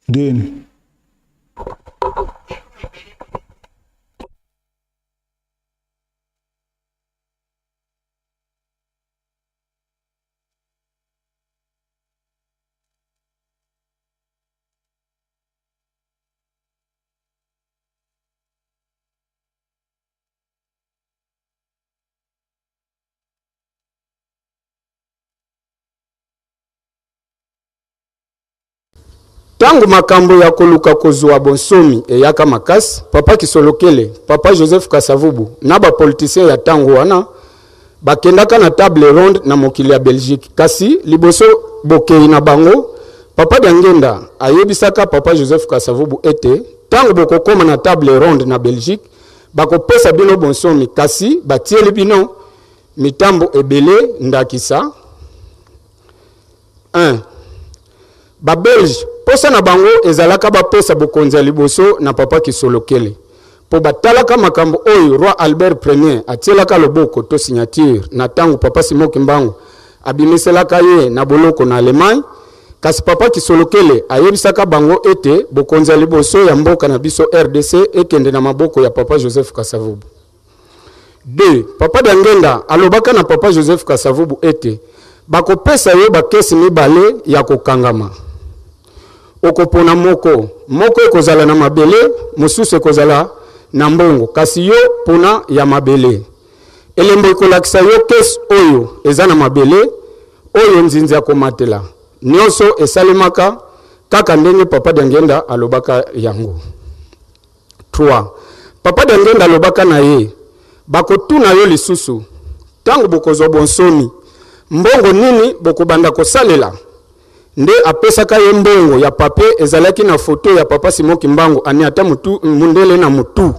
Ndeni? Tango makambo ya koluka kozua bonsomi eyaka makasi, Papa Kisolokele, Papa Joseph Kasavubu na ba politiciens ya tango wana bakendaka na table ronde na mokili ya Belgique. Kasi liboso bokeyi na bango, Papa Diangienda ayebisaka Papa Joseph Kasavubu ete tango bokokoma na table ronde na Belgique, bakopesa bino bonsomi kasi batieli bino mitambo ebele ndakisa, 1 Ba Belges posa na bango ezalaka bapesa bokonzi ya liboso na Papa Kisolokele po batalaka makambo oyo Roi Albert Premier atielaka loboko to signature na tango Papa Simon Kimbangu abimiselaka ye na boloko na Allemagne. Kasi Papa Kisolokele ayebisaka bango ete bokonzi ya liboso ya mboka na biso rdc ekende na maboko ya Papa Joseph Kasavubu. 2, Papa Diangienda alobaka na Papa Joseph Kasavubu ete bakopesa yo ba kesi mibale ya kokangama. Okopona moko. Moko ekozala na mabele, mosusu ekozala na mbongo. Kasi yo pona ya mabele. Elembo ekolakisa yo kesi oyo eza na mabele, oyo nzinzi akomatela. Nionso esalemaka kaka ndenge Papa Diangienda alobaka yango. 3 Papa Diangienda alobaka na ye, Bakotuna yo lisusu, tango bokozwa bonsomi, mbongo nini bokobanda kosalela? Nde apesaka ye mbongo ya papier ezalaki na photo ya Papa Simon Kimbangu aniata mutu, mundele na mutu.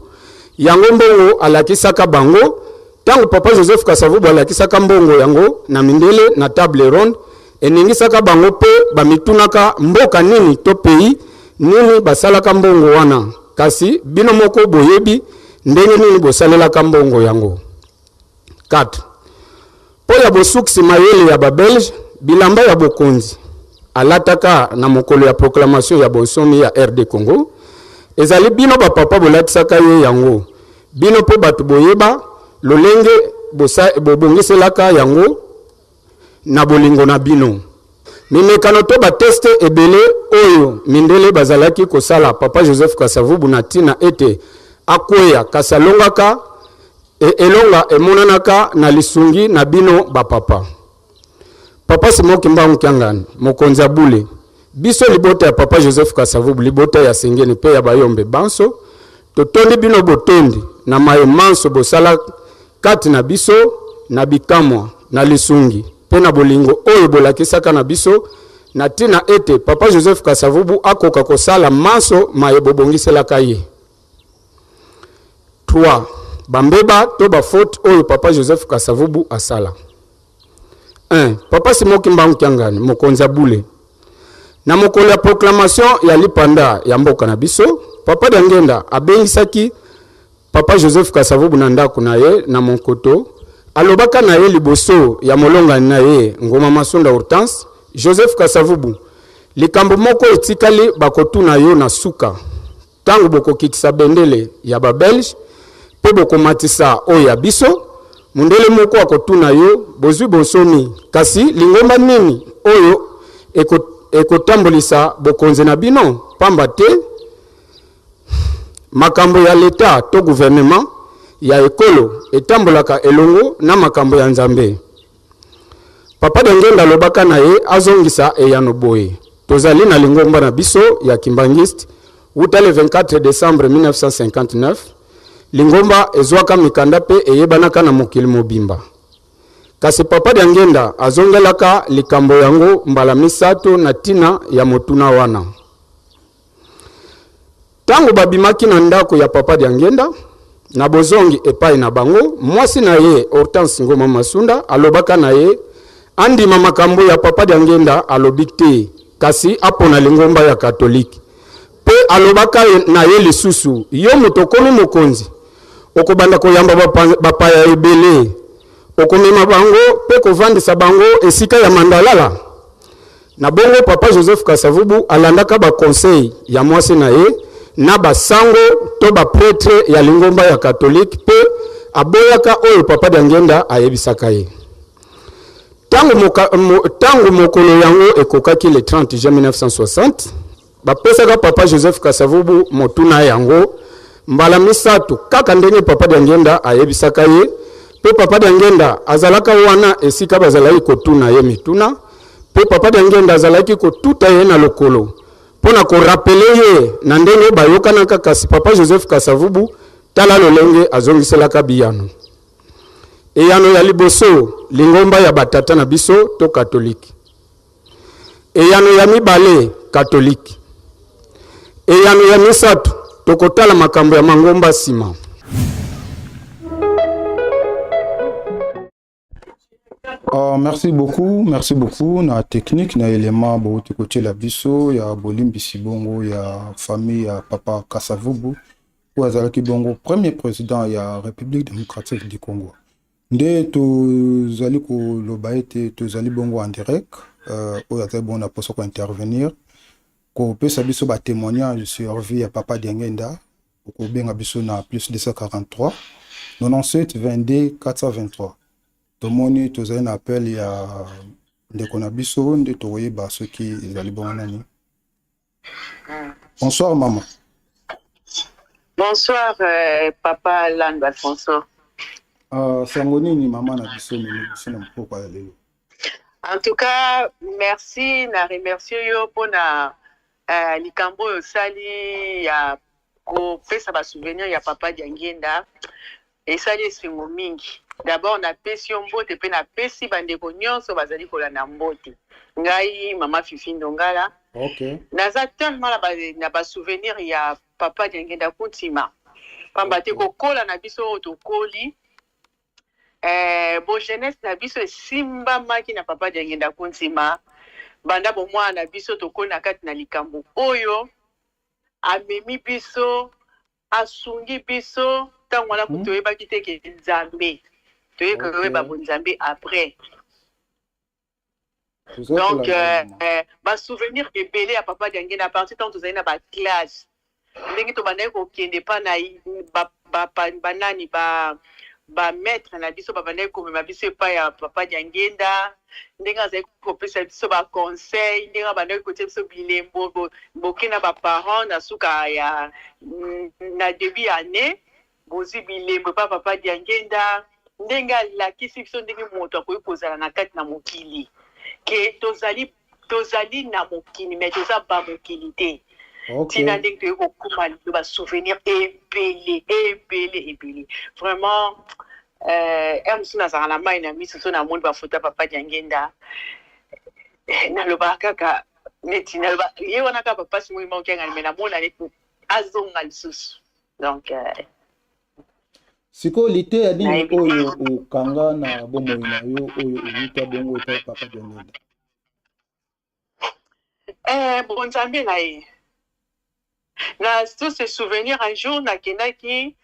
Yango mbongo alakisaka bango, tango Papa Joseph Kasavubu alakisaka mbongo yango na mindele na table ronde, Eningisaka bango mpe bamitunaka mboka nini to pays nini basalaka mbongo wana, kasi bino moko boyebi ndenge nini bosalelaka mbongo yango. 4. Mpo ya bosukisi mayele ya ba Belges, bilamba ya bokonzi alataka na mokolo ya proclamation ya bonsomi ya RD Congo, ezali bino ba papa bolatisaka ye yango, bino mpe bato boyeba lolenge bobongiselaka yango na bolingo na bino. Mimekano to ba teste ebele oyo mindele bazalaki kosala Papa Joseph Kasavubu na tina ete akweya kasi alongaka e elonga emonanaka na lisungi na bino ba papa. Papa Simon Kimbangu Kiangani, mokonzi ya bule, biso libota ya Papa Joseph Kasavubu, libota ya Sengeni pe ya Bayombe banso, totondi bino botondi na maye manso bosala kati na biso, na bikamwa, na lisungi mpe na bolingo oyo bolakisaka na biso, na ntina ete Papa Joseph Kasavubu akoka kosala manso maye bobongiselaka ye. 3, Bambeba to ba fautes oyo Papa Joseph Kasavubu asala. 1, Papa Simon Kimbangu Kiangani, mokonzi ya bule. Na mokolo ya proclamation ya lipanda ya mboka na biso, Papa Diangienda abengisaki Papa Joseph Kasavubu na ndako na ye na Monkoto, alobaka na ye liboso ya molongani na ye Ngoma Masunda Hortense, Joseph Kasavubu, likambo moko etikali bakotuna yo na suka, tango bokokitisa bendele ya ba Belges mpe bokomatisa oyo ya biso, mundele moko akotuna yo, bozwi bonsomi, kasi lingomba nini oyo ekotambolisa bokonzi na bino? Pamba te, Makambo ya leta to gouvernement ya ekolo etambolaka elongo na makambo ya Nzambe. Papa Diangienda alobaka na ye azongisa eyano boye, Tozali na lingomba na biso ya Kimbanguiste wuta le 24 decembre 1959, lingomba ezwaka mikanda mpe eyebanaka na mokili mobimba. Kasi Papa Diangienda azongelaka likambo yango mbala misato na tina ya motuna wana. Tango babimaki na ndako ya Papa Diangienda, na bozongi epai na bango, mwasi na ye Hortense Ngoma Masunda alobaka na ye andima makambo ya Papa Diangienda alobi te, kasi apona lingomba ya Katolike. Pe alobaka na ye lisusu, yo moto okomi mokonzi, okobanda koyamba bapaya ebele, okomema bango pe kovandisa bango esika ya mandalala? Na bongo Papa Joseph Kasavubu alandaka ba conseils ya mwasi na ye na ba sango to ba pretres ya lingomba ya katolike mpe aboyaka oyo Papa Diangienda ayebisaka ye. Tango, moka, mo, tango mokolo yango ekokaki le 30 juin 1960, bapesaka Papa Joseph Kasavubu motuna yango mbala misatu kaka ndenge Papa Diangienda ayebisaka ye, mpe Papa Diangienda azalaka wana esika bazalaki kotuna ye mituna, mpe Papa Diangienda azalaki kotuta ye na lokolo mpo na korapele ye na ndenge bayokanaka, kasi Papa Joseph Kasavubu tala lolenge azongiselaka biyano. Eyano ya liboso, lingomba ya batata na biso to katolike. Eyano ya mibale, katolike. Eyano ya misato, tokotala makambo ya mangomba nsima. Merci beaucoup, merci beaucoup na technique na élément bouti kotiela biso ya bolimbisi bongo ya famille ya papa Kasavubu oyo azalaki bongo premier président ya République démocratique du Congo. Nde tozali koloba ete tozali bongo en direct oyo azali bongo na posa ko intervenir kopesa biso ba témoignage sur vie ya papa Diangenda, okobenga biso na plus 243 97 22 423. Tomoni tozali na appel ya ndeko na biso nde tokoyeba soki ezali bongo nani. Bonsoir maman. Bonsoir papa Lando Alfonso. Sango nini mama na biso memi biso na mpokwa ya lelo? En tout cas, merci na remercier yo mpona likambo oyo osali ya kopesa ba souvenir ya papa Diangienda. Esali esengo mingi. D'abord napesi yo mbote mpe napesi bandeko nyonso bazali kolanda mbote. Ngai mama Fifi Ndongala. Naza tellement na ba souvenir ya papa Diangienda Kuntima. Pamba te kokola na biso oyo tokoli, bo jeunesse na biso esimbamaki na papa Diangienda Kuntima. Banda bomwana na biso tokoli na kati na likambo oyo amemi biso, asungi biso ntango wana kutu toyebaki te ke Nzambe, toyei koyeba bonzambe après. Donc ba souvenir ebele ya papa Diangienda à partir ntango tozali na ba classe, ndenge tobandaki kokende pa na banani ba ba maître na biso babandaki komema biso epai ya papa Diangienda, ndenge azali kopesa biso ba conseil, ndenge abandaki kotia biso bilembo boke na ba parents na suka ya na début ya année bozwi bilembo epai papa Diangienda, ndenge alakisi biso ndenge moto akoki kozala na kati na mokili, ke tozali na mokili mais toza ba mokili te. Tina ndenge toyei kokóma lelo, ba souvenir ebele ebele ebele vraiment. Mosusu nazalaka na mai na miso so namoni bafoto ya papa Diangienda, nalobaka kaka neti naloba ye wana kaka papa Simon Kimbangu Kiangani, mais namona neti azonga lisusu. Donc Sikoyo liteya nini oyo okanga na bomoi na yo oyo owuta bongo epai papa Diangienda? Bonzambe na ye na tous ces souvenirs. Un jour nakendaki,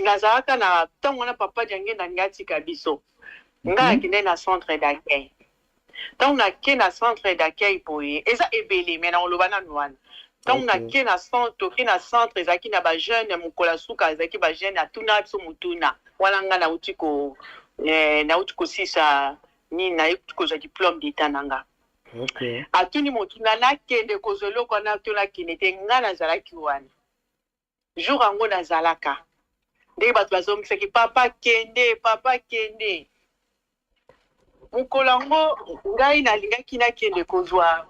nazalaka na ntango wana papa Diangienda alingi atika biso, ngai nakendaki na centre d'accueil. Ntango nake na centre d'accueil boye, eza ebele mais nakoloba nanu wana. Ntango nake na centre, toke na centre, ezalaki na bajeune, mokolo ya suka ezalaki bajeune. Atuna biso motuna wana, ngai nauti kosisa nini, nayei kozwa diplôme d'état na nga. Atuni motuna nakende kozwa eloko wana to nakende te. Ngai nazalaki wana jour yango, nazalaka ndenge bato bazongisaki papa kende, papa kende. Mokolo yango ngai nalingaki nakende kozwa,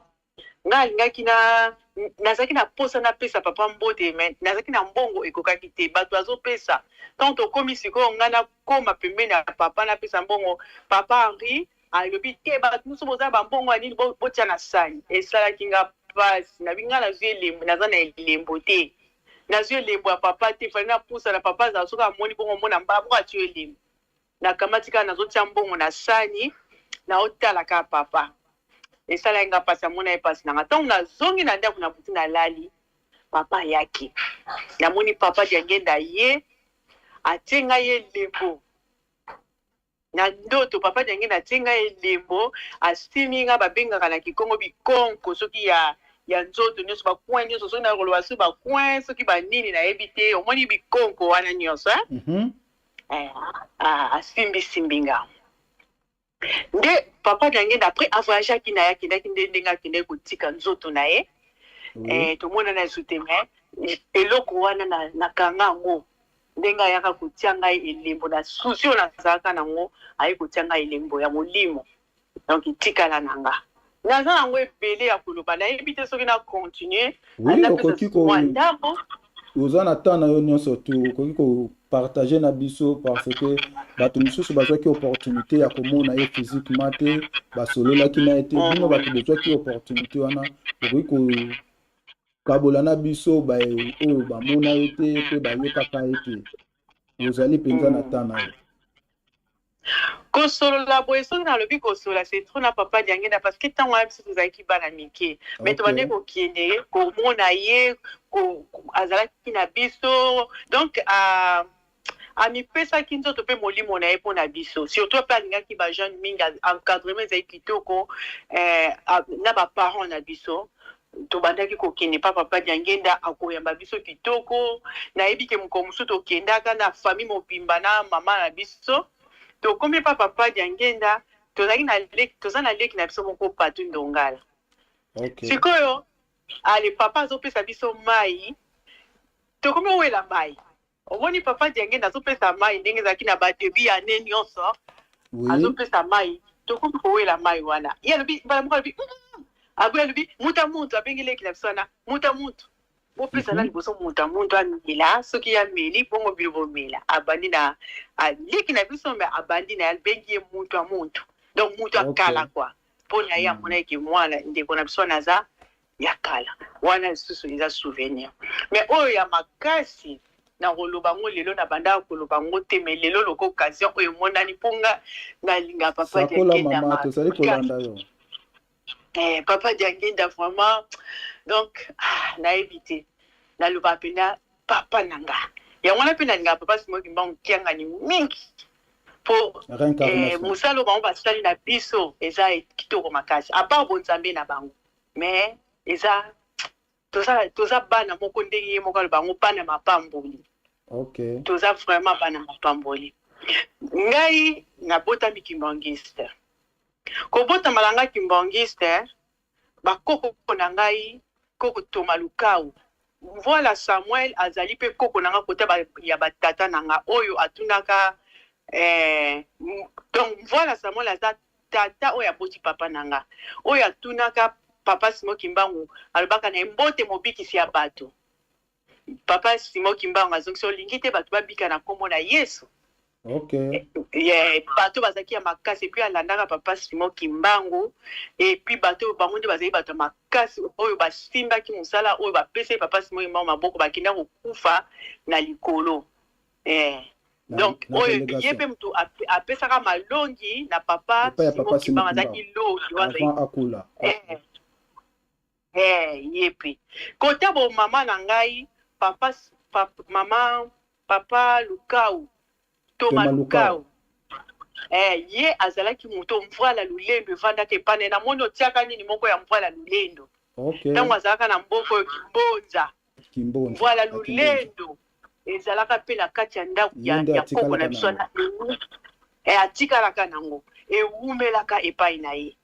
ngai alingaki na nazalaki na posa napesa papa mbote, mais nazalaki na mbongo ekokaki te. Bato bazopesa, ntango tokómi sikoyo, ngai nakóma pembeni ya papa, napesa mbongo, papa Henri alobi te, bato mosusu boza bambongo ya nini, botia na sani. Esalaki nga mpasi. Nabi ngai nazwi elembo, naza na elembo te, nazwi elembo ya papa te. Fali napusa na papa, azala soki amoni bongo, omona mbala moko atie elembo. Nakamati kaka, nazotia mbongo na sani, naotala kaka papa. Esalaki nga mpasi, amona ye mpasi na nga. Ntango nazongi na ndako na butu, nalali, papa ayaki. Namoni papa Diangenda, ye atie ngai elembo. Na ndoto, papa Diangenda atie ngai elembo, asimi nga, babengaka na kikongo bikonko, soki ya nzoto nyonso, bacoin nyonso, soki na koloba soki bacoin, soki banini, nayebi te. Omoni bikonko wana nyonso, eh? Eh, ah, asimbisimbi nga nde papa Diangenda. Après avoyageaki na ye, akendaki nde ndenge akendaki kotika nzoto na ye. Eh, tomonana esu te, mais eloko wana nakanga yango, ndenge ayaka kotia ngai elembo na susi oyo nazalaka nango, aye kotia ngai elembo ya molimo. Donc etikala na nga, naza nango ebele ya koloba, nayebi te soki na continue. Oui, okoki ko ndambo. Oza na temps na yo nyonso tu, okoki kopartage na biso, parce que bato mosusu bazwaki opportunité ya komona ye physiquement te, basololaki na ye te. Bino bato bozwaki opportunité wana, okoki kokabola na biso oyo bamona ye te mpe bayokaka ye te. Ozali mpenza na temps na yo. Kosolola boye, soki nalobi kosolola, c'est trop na papa Diangenda, parce que ntango wana biso tozalaki bana mike, mais tobandaki kokende komona ye, azalaki na biso. Donc amipesaki nzoto mpe molimo na ye mpo na biso. Surtout mpe alingaki bajeune mingi, encadrement ezali kitoko na baparent na biso. Tobandaki kokende pa papa Diangenda, akoyamba biso kitoko. Nayebi ke mokolo mosusu tokendaka na famille mobimba na mama na biso, tokomi pa papa Diangenda, tozalaki na leki, toza na leki na biso moko, Patu Ndongala. Sikoyo ale papa azopesa biso mai, tokomi owela mai. Omoni papa Diangenda azopesa mai ndenge ezalaki na badébut ya année nyonso. Azopesa mai, tokomi kowela mai wana, ye alobi mbala moko, alobi aboyi, alobi muta muntu, abengi leki na biso wana muta muntu, bopesa na liboso muta muntu amela, soki ameli bongo bino bomela. Abandi na leki na biso, mais abandi na ye, abengi ye mutu ya muntu, donc mutu akala kwa mpo na ye. Amona eke mwana ndeko na biso wana aza ya kala wana. Lisusu eza souvenir, mais oyo ya makasi na koloba ngo lelo, na bandaka koloba ngo te, mais lelo loko occasion oyo emonani, mpo nga nalinga papa Diangenda. Mama, tozali kolanda yo. Eh, papa Diangenda vraiment, donc ah, nayebi te, naloba mpenza papa na nga. Yango wana mpe nalingaka papa Simon Kimbangu Kiangani mingi, mpo mosala oyo bango basali na biso eza kitoko makasi. À part bonzambe na bango, mais eza toza bana moko, ndenge ye moko aloba bango bana mapamboli. Toza vraiment bana mapamboli. Ngai nabotami kimbangiste. Kobotama na ngai kimbangiste, bakoko na ngai, koko Toma Lukau, voilà, Samuel azali mpe koko na nga kota ya batata na nga oyo atunaka donc voilà, Samuel aza tata oyo aboti papa na nga, oyo atunaka papa Simon Kimbangu, alobaka na ye: "Mbote mobikisi ya bato." Papa Simon Kimbangu azongisi: "Olingi te bato babika na nkombo na Yesu?" Yeah, bato bazalaki ya makasi, et puis alandaka papa Simon Kimbangu, et puis bato bango nde bazali bato ya makasi oyo basimbaki mosala oyo bapesaki papa Simon Kimbangu maboko, bakenda kokufa na likolo. Donc oyo ye mpe moto apesaka malongi na papa Simon Kimbangu, azalaki longi. Akula. Ye mpe kota bo mama na ngai, papa, papa mama, papa Lukau, Toma Lukau. Ye azalaki moto mvwala lulendo evandaka epai na ye. Namoni otiaka nini moko ya mvwala lulendo. Ntango azalaka na mboka oyo Kimbonza, mvwala lulendo ezalaka mpe na kati ya ndako ya koko na biso wana. Atikalaka nango, ewumelaka epai na ye.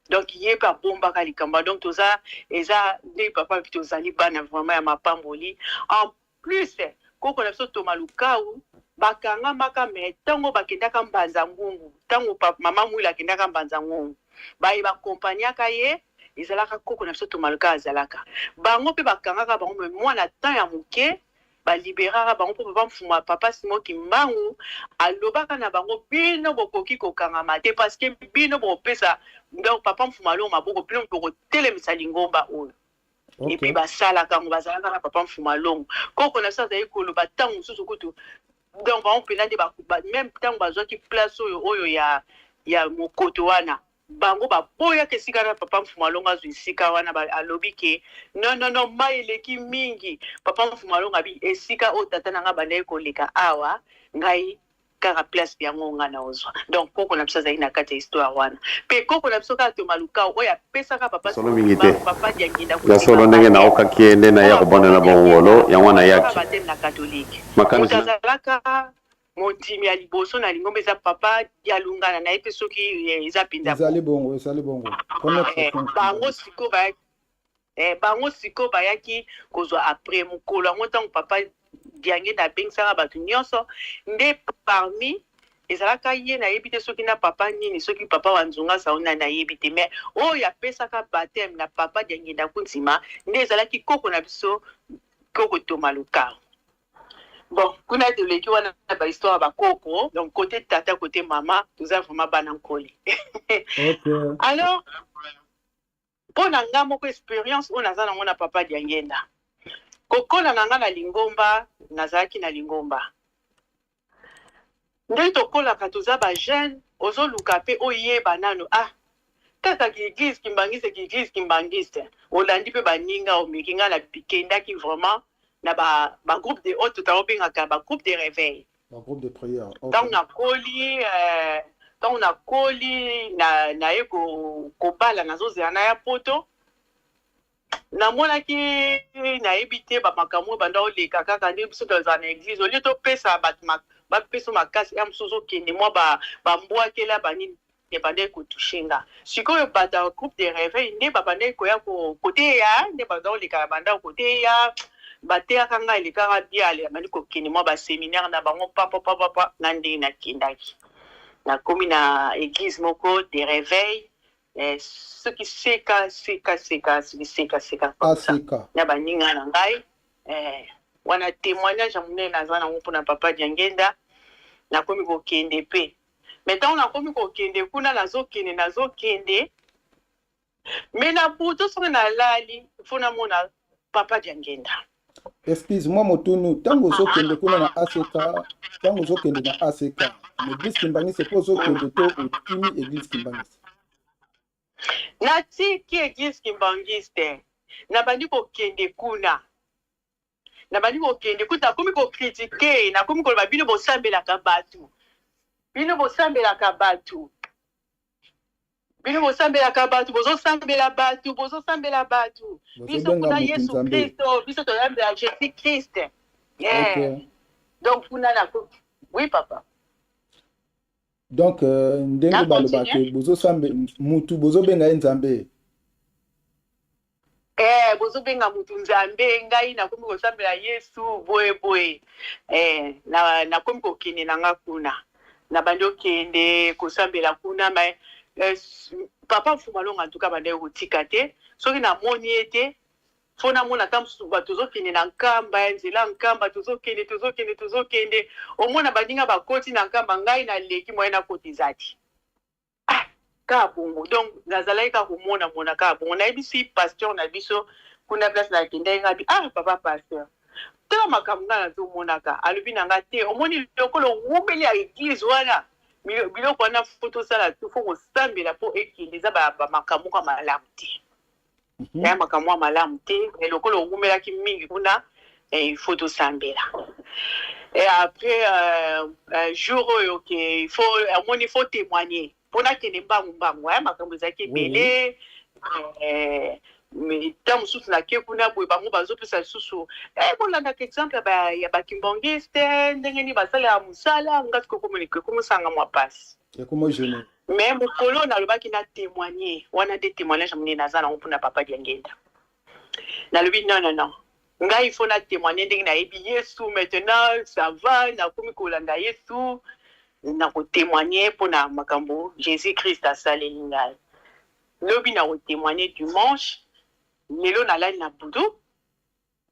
Donc ye mpe abombaka likambo. Donc toza, eza nde papa mpe tozali bana vraiment ya mapamboli. En plus, koko na biso Toma Lukau bakangamaka, mais ntango bakendaka Mbanza Ngungu, ntango mama Mwila akendaka Mbanza Ngungu, baye bakompaniaka ye ezalaka koko na biso Toma Lukau azalaka. Bango mpe bakangaka bango, mais mwana temps ya moke baliberaka bango, mpo papa Mfuma, papa Simon Kimbangu alobaka na bango: "Bino bokoki kokangama te, parce que bino bokopesa donc papa Mfuma Longo maboko, bino bokotelemisa lingomba oyo." Et puis basalaka yango, bazalaka na papa Mfuma Longo. Koko na biso azali koloba ntango mosusu kutu, donc bango mpenza nde même ntango bazwaki place oyo ya mokoto wana, bango baboyaka esika na papa Mfuma Longo azwa esika wana. Alobi ke non, non, non, mai eleki mingi. Papa Mfuma Longo abi: "Esika oyo tata na ngai bandaki koleka awa, ngai." Kaka place yango nga na ozwa. Donc koko na biso azali na kati ya histoire wana. Pe koko na biso kaka Toma Lukau oyo apesaka papa Solo mingi te. Papa Diangienda Ya kondima solo ndenge bapteme. naokaki ye nde Oyo naya kobondela papa Diangienda bongolo yango azwaka nayaki. bapteme na catholique. Makanisi Moto na. azalaka mondimi ya liboso na lingomba eza papa Dialungana nayebi te soki eza penza Ezali bongo. bongo, ezali bongo. Première Eh, chrétien bango kimbanguiste. sikoyo bayaki eh, bango sikoyo bayaki kozwa après mokolo yango ntango papa Diangenda abengisaka bato nyonso nde parmi ezalaka ye nayebi te soki na papa nini soki papa wa Nzunga Sauna nayebi te mais oyo apesaka baptême na papa Diangenda Kuntima nde ezalaki koko na biso koko Toma Lukau. Bon kuna toleki wana ba histoire ya bakoko donc côté tata côté mama toza vraiment bana nkoli. Ok. Alors mpo na nga moko experience oyo naza nango na papa Diangenda, kokola na nga na lingomba, nazalaki na lingomba nde tokolaka toza ba jeune, ozoluka pe oyeba nano ah kaka ki eglise kimbangiste ki eglise kimbangiste, olandi pe baninga omeki. Nga nakendaki vraiment na ba groupe de oyo tobengaka ba groupe de réveil. Ba groupe de prière. Ok. Ntango nakoli ntango nakoli na naye kobala, nazozela na ya poto, namonaki nayebi te bamakambo oyo banda oleka kaka nde biso tozala na église, olie topesa bato bapesa makasi ya mosusu ozokende mwa bambwakela banini ebandaki kotoucher nga. Sikoyo bato ya groupe de réveil nde babandaki koya koteya, nde banda koleka na banda koteya, bateyaka ngai elekaka biale, abandi kokende mwa baséminaire na bango papapapapa. Nga ndenge nakendaki, nakomi na église moko de réveil soki seka seka seka soki seka seka comme ça. ACK. Na baninga na ngai wana témoignage ya monene naza nango mpona papa Diangenda. Nakomi kokende mpe me ntango nakomi kokende kuna, nazokende nazokende me na butu soki nalali fo namona papa Diangenda. Excuse moi motunu, ntango ozokende kuna na ACK, ntango ozokende na ACK, na église kimbangiste mpo ozokende to otimi église kimbangiste? Natiki église kimbangiste, nabandi kokende kuna, nabandi kokende kuta, nakomi kocritiquer, nakomi koloba: bino bosambelaka bato, bino bosambelaka bato, bino bosambelaka bato, bozosambela bato, bozosambela bato, biso Bozobenga kuna motu Yesu Nzambe. Kristo, biso toyambela Jésus Christ, yeah. Donc kuna na, oui papa. Donc ndenge Na balobaka continue. bozosambe mutu, bozobenga ye Nzambe. Bozobenga mutu Nzambe, ngai nakomi kosambela Yesu boye boye. Nakomi kokende na nga kuna, nabandi okende kosambela kuna me papa Mfumalonga en tout cas bandaki kotika te. Soki namoni ye te, fo namona ata mosusu bato tozokende na Nkamba ya nzela Nkamba, tozokende tozokende tozokende, omona baninga bakoti na Nkamba, ngai naleki moye nakota eza te. Ah, kaka bongo. Donc nazalaki kaka komona mona kaka bongo. Nayebisi pasteur na biso kuna place nakendaki, ngai bi: ah papa pasteur, tala makambo ngai nazomonaka. Alobi na nga te: omoni lokola owumeli ya église wana, biloko wana fo tosala tu, fo kosambela mpo ekende, eza bamakambo moko ya malamu te. Ya makambo ya malamu te, mais lokola owumelaki mingi kuna, il faut tosambela. Et après jour oyo ke il faut omoni, il faut témoigner mpo nakende mbangu mbangu, makambo ezalaki ebele. Mais ntango mosusu nake kuna boye, bango bazopesa lisusu bolandaka exemple ya bakimbangiste, ndenge nini basalaka mosala. Nga sikoyo ekomisanga mwa pasi. Ekoma gêne. Mais mokolo nalobaki na témoigner wana nde témoignage monene naza nango mpona papa Diangenda. Nalobi: non, non, non, ngai il faut na témoigner ndenge nayebi Yesu. Maintenant ça va, nakomi kolanda Yesu, nakotémoigner mpona makambo Jésus Christ asaleli ngai. Lobi nakotémoigner dimanche, lelo nalali na butu.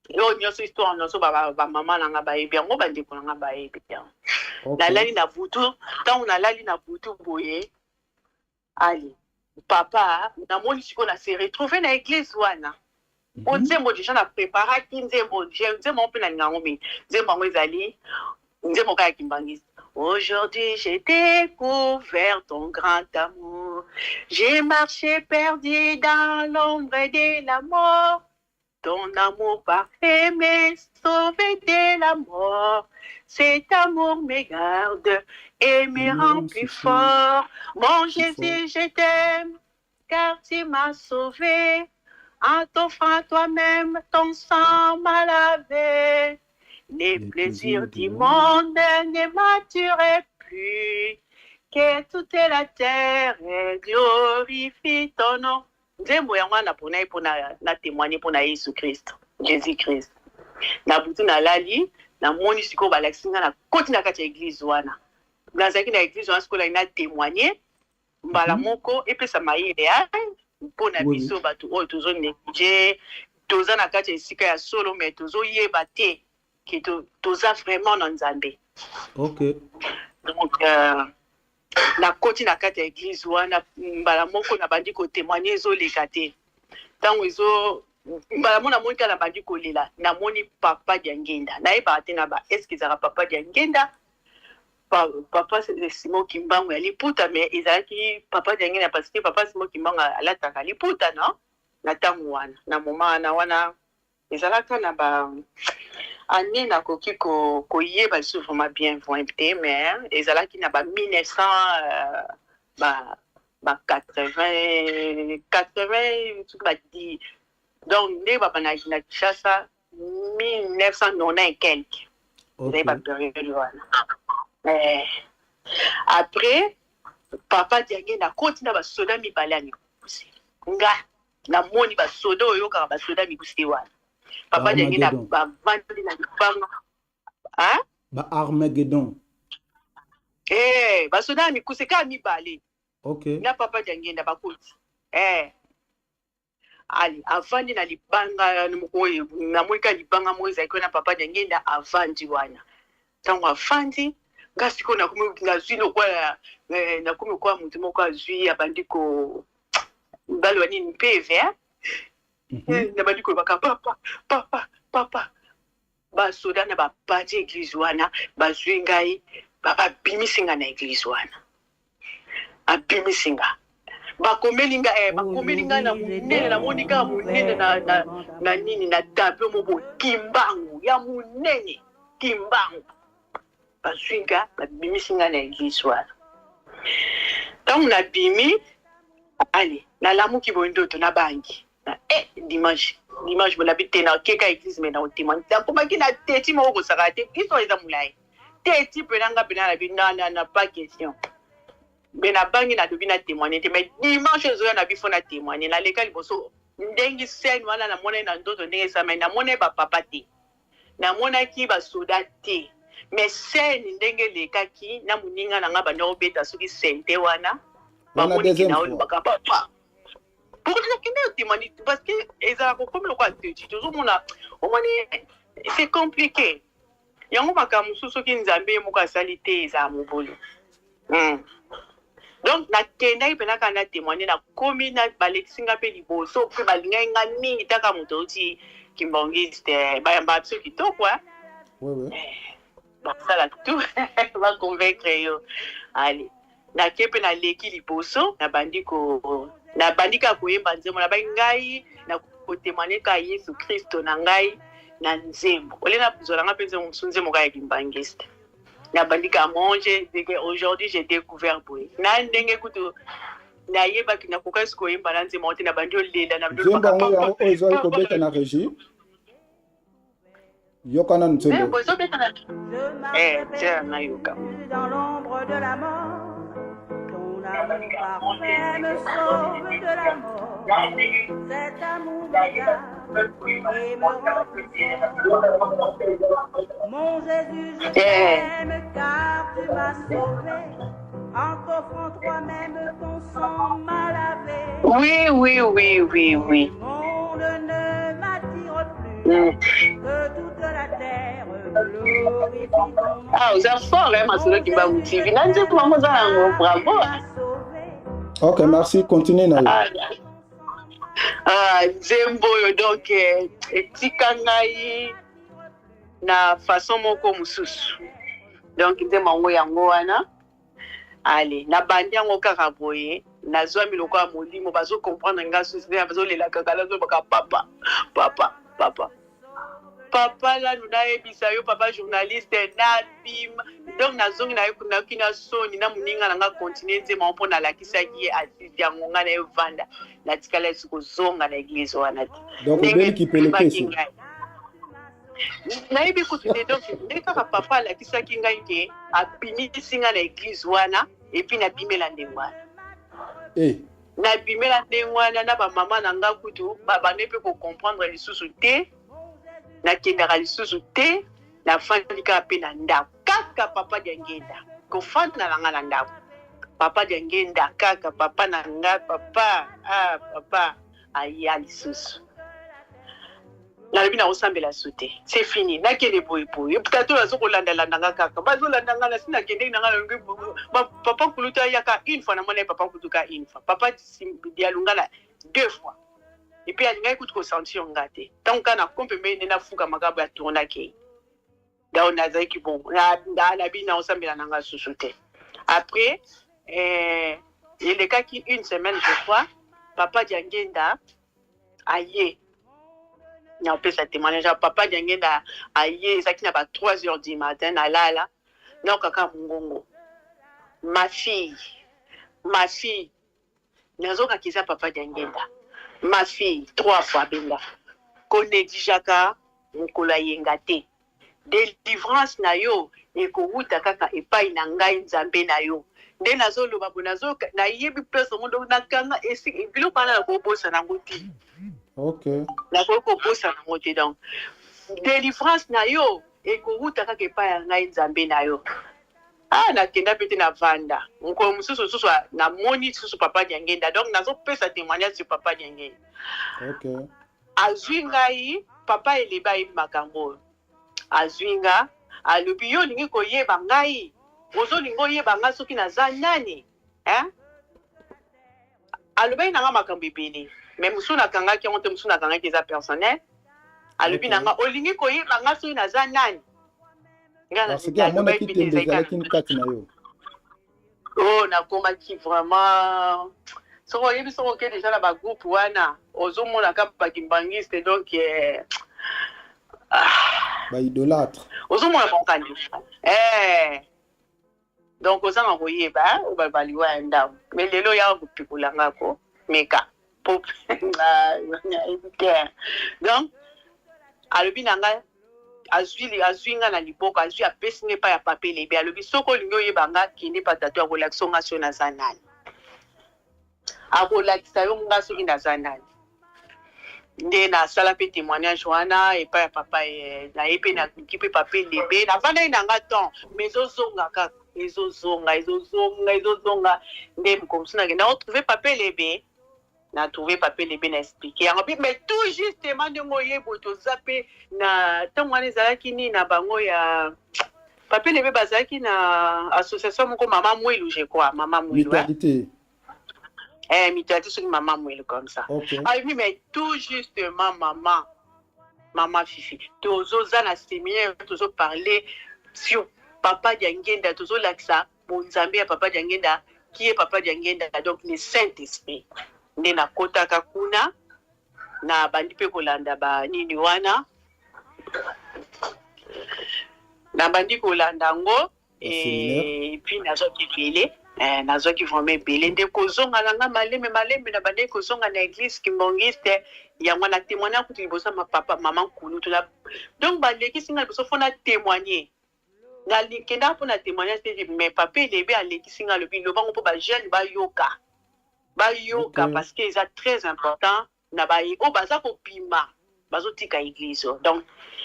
Oyo nyonso histoire nyonso bamama na nga bayebi yango, bandeko na nga bayebi yango. Nalali na butu, ntango nalali na butu boye, ali papa namoni sikoyo na se retrouve na église wana po nzembo déjà na préparaki nzembo, nzembo yango mpe nalinga yango mingi. Nzembo yango ezali nzembo kaka ya kimbangiste: Aujourd'hui j'ai découvert ton grand amour, j'ai marché perdu dans l'ombre de la mort. Ton amour parfait m'a sauvé de la mort. Cet amour me garde et me rend plus fort. Mon Jésus, je t'aime, car tu m'as sauvé. En t'offrant toi-même, ton sang m'a lavé. Les plaisirs du monde ne m'attirent plus. Que toute la terre glorifie ton nom. Nzembo yango wana mpona ye, mpona na témoigne mpona Yesu Christ, Jésus Christ. Na butu nalali, namoni sikoyo balakisi nga, nakoti na kati ya église wana. Nazalaki na église wana, sikoyo na témoigne mbala moko, epesa mayele mpona biso bato oyo tozo néglige. Toza na kati ya esika ya solo, mais tozoyeba te ke toza vraiment na Nzambe. Donc nakoti na kati ya église wana, mbala moko nabandi kotémoigne, ezoleka te. Ntango ezo mbala moko namoni kaka nabandi kolela, namoni papa Diangenda. Nayebaka te na ba est-ce ezalaka papa Diangenda, papa Simon Kimbangu ya liputa, mais ezalaki papa Diangenda, parce que papa Simon Kimbangu alataka liputa, non? Na ntango wana, na moment wana wana, ezalaka na ba année, nakoki koyeba lisusu vraiment bien te, mais ezalaki na ba 1900 ba 80 80, soki ba 10. Donc nde babandaki na Kinshasa 1990 et quelque, ezali bapériode wana. Après papa Diange, nakoti na basoda mibale ya mikuse. Nga namoni basoda oyo oyokaka, basoda mikuse wana, papa Diange bavandi na libanga. Ba Armageddon. Basoda ya mikuse kaka mibale. Na papa Diangenda bakoti. Ali avandi na libanga oyo, namoni kaka libanga moko ezalaki wana. Papa Diangenda avandi wana. Ntango avandi, nga sikoyo nakomi, nazwi lokola, nakomi lokola motu moko azwi, abandi ko baloba nini, mpeve. Nabandi kolobaka: "Papa, papa, papa." Basoda na babandi église wana, bazwi ngai, babimisi nga na église wana. Abimisi nga, bakomeli nga, bakomeli ngai na monene. Namoni kaka monene na nini, na tableau moko, Kimbangu ya monene, Kimbangu. Bazwi nga, babimisi nga na église wana. Ntango nabimi, ale nalamuki boye, ndoto nabangi na dimanche. Dimanche bo nabi te, nakeka église, mais na otema nakomaki na teti moko kosaka te. Histoire eza molai, teti mpena nga mpena nabi na pas question, mpe nabangi, nalobi na témoigne te. Mais dimanche ezoya, na bifo na témoigne, naleka liboso ndenge scène wana namonaki na ndoto, ndenge esamai. Namonaki bapapa te, namonaki basoda te, mais scène ndenge elekaki na moninga na nga, banda kobeta soki sente wana, bamoniki na olobaka papa pour nakende otémoigne, parce que ezalaka kokomi lokola teti. Tozomona, omoni, c'est compliqué. Yango makambo mosusu, soki Nzambe ye moko asali te, ezala mobulu. Donc nakendaki mpena kaka na témoigne, nakomi na balekisi nga mpe liboso, mpe balingaki nga mingi. Taka moto auti kimbangiste, bayambaka biso kitoko, basala tout baconvaincre yo. Ale nake mpe naleki liboso, nabandi kaka koyemba nzembo. Nabai ngai na kotémoigne kaka Yesu Kristo na ngai na nzembo ole nazwala nga mpe nzembo mosusu, nzembo kaka ya kimbangiste. Nabandi kaka monge. Aujourd'hui j'ai découvert boye na ndenge kutu nayebaki, nakokasi koyemba na nzembo te, nabandi olela. Nzembo yango oyo ezwaki kobeta na régie, yoka nanu nzembo. Ezobeta na tia, nayoka. Dans l'ombre de la mort, ton amour parfait me sauve de la mort. Cet amour me garde et me rend plus fort. Mon Jésus, je t'aime car tu m'as sauvé. En t'offrant toi-même, ton sang m'a lavé. Le monde ne m'attire plus. Que toute la terre glorifie ton nom. Ah, oza fort, hein, Masolo Kimbangu TV. Na nzembo bango oza yango, bravo. Ok, merci, continue na yo. Ah, nzembo oyo donc etika ngai na façon moko mosusu. Donc nzembo yango wana, ale nabandi yango kaka boye, nazwami lokola molimo, bazocomprendre nga susu nde bazolela kaka, nazobaka: "Papa, papa." Loba nanu nayebisa yo papa journaliste, nabima donc nazongi nayoki na soni na moninga na nga continue nzembo yango mpo nalakisaki ye asisi yango, ngai naye vanda natikala esi kozonga na eglise wana te. Donc Ndenge obeli kipelekese. ebimaki ngai nayebi kutu te. Donc nde kaka papa alakisaki ngai ke abimisi ngai na eglise wana, et puis nabimela ndenge wana. Nabimela ndenge wana na bamama na nga kutu babande mpe kocomprendre lisusu te, nakendaka lisusu te, nafandi kaka mpe na ndako kaka papa Diangenda kofanda na nga na ndako, papa Diangenda kaka papa na nga papa. Ah, papa aya lisusu, nalobi nakosambela su te, c'est fini, nakende boyeboye. Tata oyo azokolandalanda nga kaka, bazolanda nga nasi nakendeki na nga, nalobi papa nkulutu ayaka une fois, namona ye papa nkulutu ka une fois, papa Dialungana deux fois, et puis alingaki kutu kosentir nga te. Ntango kaka nakomi pembeni nde nafukamaka boye, atournaki. Donc nazalaki bon, nabi naosambela na nga susu te. Après elekaki une semaine, je crois, papa Diangenda aye naopesa témoignage ya papa Diangenda. Aye, ezalaki na ba 3 heures du matin, nalala, naokaka mongongo: "Ma fille, ma fille." Nazokaka eza papa Diangenda: "Ma fille", trois fois abenga. "Konégligeaka mokolo ayenga te, délivrance na yo ekowuta kaka epai na ngai Nzambe na yo." Nde nazoloba bo nayebi place yango, donc nakanga biloko wana, nakobosana yango te. Nakoki kobosana yango te. Donc délivrance na yo ekowuta kaka epai ya ngai Nzambe na yo. Ah, nakenda mpe te, na vanda. Mokolo mosusu mosusu namoni lisusu papa Diangenda, donc nazopesa témoignage sur papa Diangenda. Azwi ngai, papa elebe ayebi makambo oyo, azwi nga, alobi: "Yo olingi koyeba ngai, ozolinga oyeba ngai soki naza nani, hein?" Alobaki na nga makambo ebele, mais mosusu nakangaki yango te, mosusu nakangaki, eza personnel. Alobi na nga: "Olingi koyeba nga soki naza nani?" Nga Parce que amonaki tembe ezalaki kati na yo. Oh, nakomaki vraiment, soki oyebi, soki oke déjà na bagroupe wana, ozomona kaka bakimbangiste, donc ah, Baidolâtre. Ozomona baokandi donc ozanga koyeba oyo baliwa ya ndako. Mais lelo yaka kopikola nga ko meka po nayebi te. Donc alobi na ngai, azwi nga na liboko, azwi, apesi nga epai ya papa elebe. Alobi: "Soki olingi oyeba nga, kende pa tata, akolakisa nga soki naza nani, akolakisa yo nga soki naza nani." Nde nasala mpe témoignage wana epai ya papa naye mpe naluki mpe papa elebe, navandaki na nga temps, mais ezozonga kaka, ezozonga, ezozonga, ezozonga. Nde mokolo mosusu nakenda retrouve papa elebe, na trouvé papa elebe, na expliqué yango mpe. Mais tout justement, ndenge oyeboye, toza mpe na ntango wana ezalaki nini na bango ya papa elebe, bazalaki na association moko, mama Mwelu, je crois, mama Mwelu, hein? Mutualité. Mutualité, soki mama Mwelu comme ça. Ah oui, mais tout justement, mama, mama Fifi, tozoza na séminaire, tozoparler sur papa Diangenda, tozolakisa bonzambe ya papa Diangenda, qui est papa Diangenda, donc le Saint Esprit. Nde nakotaka kuna, na bandi mpe kolanda banini wana, nabandi kolanda yango. Séminaire. Et puis nazwaki ebele, nazwaki vraiment ebele. Nde kozonga na nga malembe malembe, na bandaki kozonga na église kimbangiste yango. Na témoigne kutu liboso ya papa, mama nkulutu na, donc balekisi nga liboso fo na témoigner. Nakendaka mpo na témoignage te, mais papa elebe alekisi nga, alobi: "Lobango mpo bajeune bayoka, bayoka." Parce que eza très important na baye oyo baza kopima, bazotika église oyo. Donc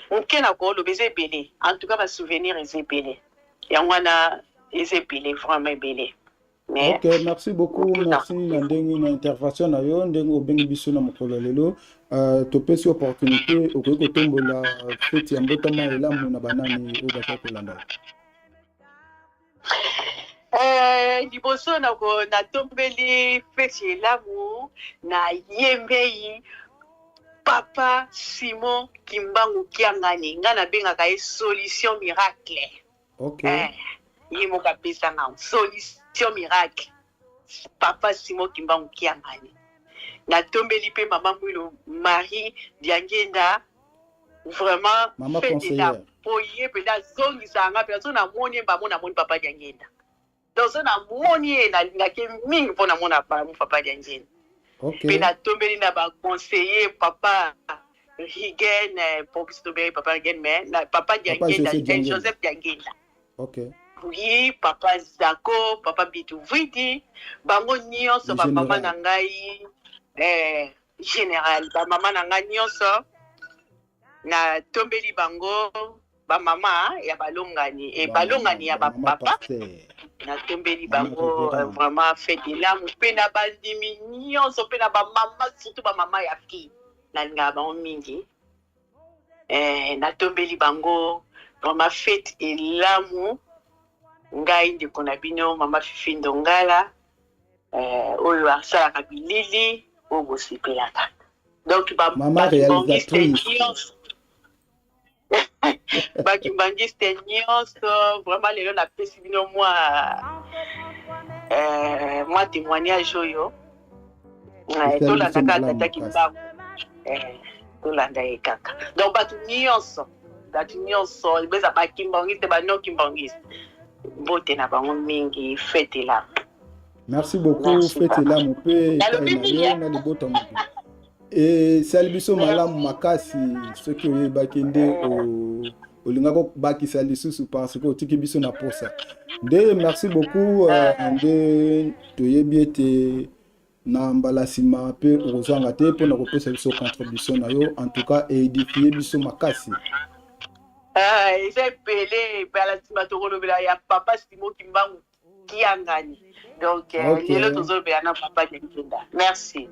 moke na koloba eza ebele, en tout cas basouvenir eza ebele, yango wana eza ebele, vraiment ebele, mais Ok, merci beaucoup. Merci na ndenge na intervention na yo, ndenge obengi biso na mokolo ya lelo. Topesi opportunité, okoki kotombola feti ya mbotama elamu na banani oyo baza kolanda. Liboso natombeli feti elamu na yembei papa Simon Kimbangu Kiangani, ngai nabengaka ye solution miracle. Ye moko apesanga solution miracle, papa Simon Kimbangu Kiangani. Natombeli mpe mama Mwilo Marie Diangenda. Vraiment. Mama fête conseillère. elamu po ye mpenza azongisaka nga mpenza. So namoni ye bamo, namoni papa Diangenda. Donc so namoni ye, nalingaki mingi mpo namona papa Diangenda. Mpe natombeli na baconseiller papa Rigen, po biso tobeli papa Rigen, mais na papa Diangenda. Joseph Diangenda. Joseph Diangenda. Oui, papa Zako, papa Bituvidi, bango nyonso. Le Bamama général. na ngai, général, bamama na ngai nyonso, natombeli bango, bamama ya balongani e balongani ya Mama bapapa. pasteur. Natombeli Mama bango. révérend. Vraiment fête elamu mpe na bandimi nyonso, mpe na bamama, surtout bamama ya fille, nalingaka bango mingi. Natombeli bango vraiment fête elamu. Ngai ndeko na bino, mama Fifi Ndongala, oyo asalaka bilili oyo bosepelaka. Donc Mama bakimbangiste réalisatrice. nyonso, bakimbangiste nyonso, vraiment lelo napesi bino mwa témoignage oyo. Esali biso Tolandaka malamu tata makasi. Kimbangu, tolanda ye kaka. Donc bato nyonso, bato nyonso beza bakimbangiste, banon kimbangiste, mbote na bango mingi, fête elamu. Merci beaucoup. Merci, Fête papa. elamu mpe epai Nalobi na mingi, yo eh? na libota mobimba. Esali biso malamu makasi. Soki oyebaki nde olingaki kobakisa lisusu, parce que otiki biso na posa nde. Merci beaucoup. Nde toyebi ete na mbala nsima mpe okozanga te mpona kopesa biso contribution na yo. En tout cas édifie biso makasi. Ah, eza ebele. Mbala nsima tokolobela ya papa Simo Kimbangu Kiangani. Donc lelo tozolobela na papa Diangenda. Merci.